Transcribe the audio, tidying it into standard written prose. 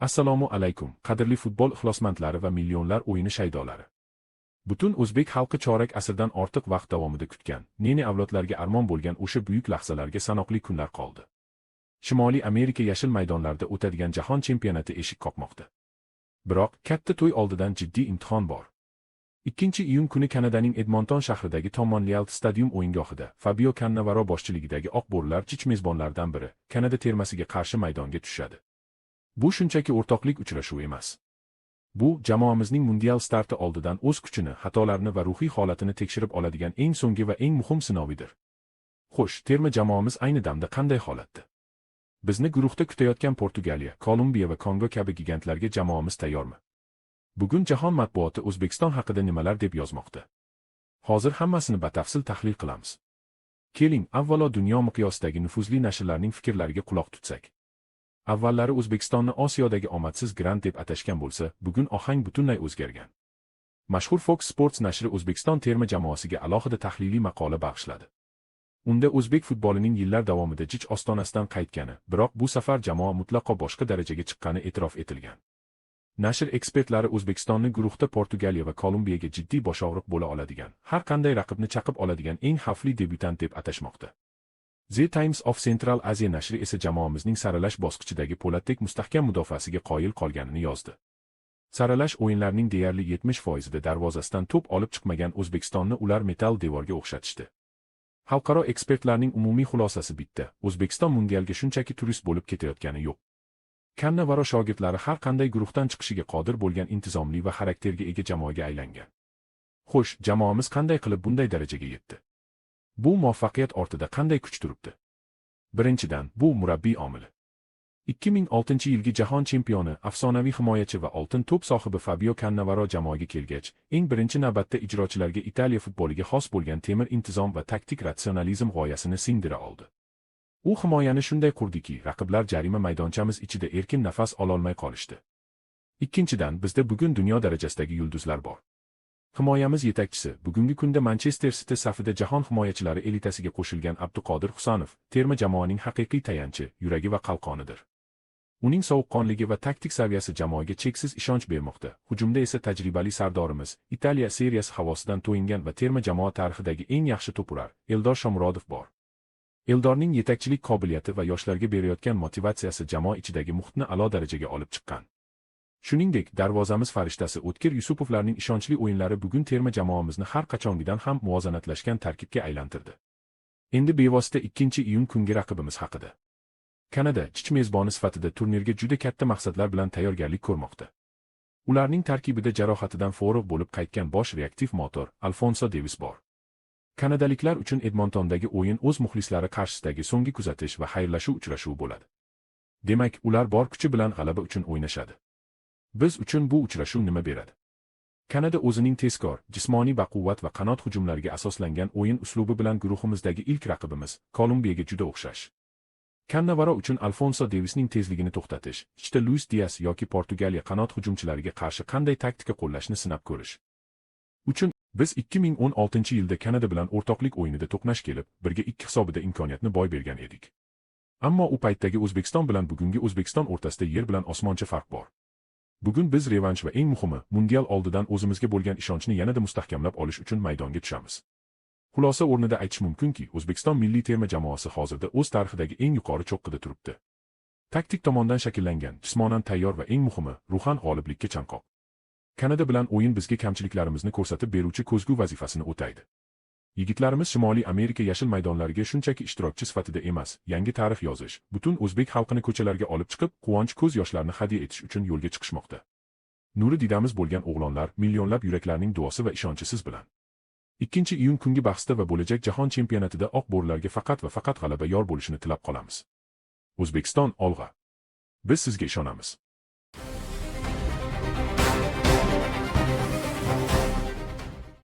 Assalomu alaykum, qadrli futbol ixlosmandlari va millionlar o'yini shaydolari. Butun o'zbek xalqi chorak asrdan ortiq vaqt davomida kutgan, ne-ne avlodlarga armon bo'lgan o'sha buyuk lahzalarga sanoqli kunlar qoldi. Shimoliy Amerika yashil maydonlarida o'tadigan jahon chempionati eshik qoqmoqda. Biroq katta to'y oldidan jiddiy imtihon bor. 2-iyun kuni Kanadaning Edmonton shahridagi Tomonlialt Stadium o'yingohida Fabio Cannavaro boshchiligidagi Oq bo'rilar jich mezbonlardan biri Kanada termasiga qarshi maydonga tushadi. Bu shunchaki o'rtoqlik uchrashuvi emas. Bu jamoamizning mundial starti oldidan o'z kuchini, xatolarini va ruhiy holatini tekshirib oladigan eng so'nggi va eng muhim sinovidir. Xo'sh, terma jamoamiz ayni damda qanday holatda? Bizni guruhda kutayotgan Portugaliya, Kolumbiya va Kongo kabi gigantlarga jamoamiz tayyormi? Bugun jahon matbuoti O'zbekiston haqida nimalar deb yozmoqda? Hozir hammasini batafsil tahlil qilamiz. Keling, avvalo dunyo miqyosidagi nufuzli nashrlarning fikrlariga quloq tutsak. Avvallari O'zbekistonni Osiyodagi omadsiz grant deb atashgan bo'lsa, bugun ohang butunlay o'zgargan. Mashhur Fox Sports nashri O'zbekiston terma jamoasiga alohida tahliliy maqola bag'ishladi. Unda o'zbek futbolining yillar davomida jich ostonasidan qaytgani, biroq bu safar jamoa mutlaqo boshqa darajaga chiqqani e'tirof etilgan. Nashr ekspertlari O'zbekistonni guruhda Portugaliya va Kolumbiyaga jiddiy boshog'riq bo'la oladigan, har qanday raqibni chaqib oladigan eng xavfli debyutant deb atashmoqda. The Times of Central Asia nashri esa jamoamizning saralash bosqichidagi po'latdek mustahkam mudofaasiga qoyil qolganini yozdi. Saralash o'yinlarining deyarli 70%ida darvozasidan to'p olib chiqmagan O'zbekistonni ular metall devorga o'xshatishdi. Xalqaro ekspertlarning umumiy xulosasi bitta: O'zbekiston mundialga shunchaki turist bo'lib ketayotgani yo'q. Kannavaro shogirdlari har qanday guruhdan chiqishiga qodir bo'lgan intizomli va xarakterga ega jamoaga aylangan. Xo'sh, jamoamiz qanday qilib bunday darajaga yetdi? Bu muvaffaqiyat ortida qanday kuch turibdi? Birinchidan, bu murabbiy omili. 2006-yilgi jahon chempioni, afsonaviy himoyachi va oltin to'p sohibi Fabio Cannavaro jamoaga kelgach, eng birinchi navbatda ijrochilarga Italiya futboliga xos bo'lgan temir intizom va taktik ratsionalizm g'oyasini singdira oldi. U himoyani shunday qurdiki, raqiblar jarima maydonchamiz ichida erkin nafas ololmay qolishdi. Ikkinchidan, bizda bugun dunyo darajasidagi yulduzlar bor. Himoyamiz yetakchisi, bugungi kunda Manchester City safida jahon himoyachilari elitasiga qo'shilgan Abduqodir Husanov, terma jamoaning haqiqiy tayanchi, yuragi va qalqonidir. Uning sovuqqonligi va taktik saviyasi jamoaga cheksiz ishonch bermoqda. Hujumda esa tajribali sardorimiz, Italiya seriyasi havosidan to'yingan va terma jamoa tarixidagi eng yaxshi to'purar Eldor Shomurodov bor. Eldorning yetakchilik qobiliyati va yoshlarga berayotgan motivatsiyasi jamoa ichidagi muhitni a'lo darajaga olib chiqqan. Shuningdek, darvozamiz farishtasi O'tkir Yusupovlarning ishonchli o'yinlari bugun terma jamoamizni har qachongidan ham muvozanatlashgan tarkibga aylantirdi. Endi bevosita 2-iyun kungi raqibimiz haqida. Kanada jich mezboni sifatida turnirga juda katta maqsadlar bilan tayyorgarlik ko'rmoqda. Ularning tarkibida jarohatidan forig' bo'lib qaytgan bosh reaktiv motor Alfonso Devis bor. Kanadaliklar uchun Edmontondagi o'yin o'z muxlislari qarshisidagi so'nggi kuzatish va xayrlashuv uchrashuvi bo'ladi. Demak, ular bor kuchi bilan g'alaba uchun o'ynashadi. Biz uchun bu uchrashuv nima beradi? Kanada o'zining tezkor, jismoniy baquvvat va qanot hujumlariga asoslangan o'yin uslubi bilan guruhimizdagi ilk raqibimiz Kolumbiyaga juda o'xshash. Cannavaro uchun Alfonso Devisning tezligini to'xtatish, ichda Luis Dias yoki Portugaliya qanot hujumchilariga qarshi qanday taktika qo'llashni sinab ko'rish uchun biz 2016-yilda Kanada bilan o'rtoqlik o'yinida to'qnash kelib, 1:2 hisobida imkoniyatni boy bergan edik. Ammo u paytdagi O'zbekiston bilan bugungi O'zbekiston o'rtasida yer bilan osmoncha farq bor. Bugun biz revansh va eng muhimi, mundial oldidan o'zimizga bo'lgan ishonchni yanada mustahkamlab olish uchun maydonga tushamiz. Xulosa o'rnida aytish mumkinki, O'zbekiston milliy terma jamoasi hozirda o'z tarixidagi eng yuqori cho'qqida turibdi. Taktik tomondan shakllangan, jismonan tayyor va eng muhimi, ruhan g'oliblikka chanqoq. Kanada bilan o'yin bizga kamchiliklarimizni ko'rsatib beruvchi ko'zgu vazifasini o'taydi. Yigitlarimiz Shimoliy Amerika yashil maydonlariga shunchaki ishtirokchi sifatida emas, yangi tarix yozish, butun o'zbek xalqini ko'chalarga olib chiqib, quvonch ko'z yoshlarini hadya etish uchun yo'lga chiqishmoqda. Nuri didamiz bo'lgan o'g'lonlar, millionlab yuraklarning duosi va ishonchi siz bilan. 2-iyun kungi bahsda va bo'lajak jahon chempionatida oq bo'rilarga faqat va faqat g'alaba yor bo'lishini tilab qolamiz. O'zbekiston, olg'a! Biz sizga ishonamiz.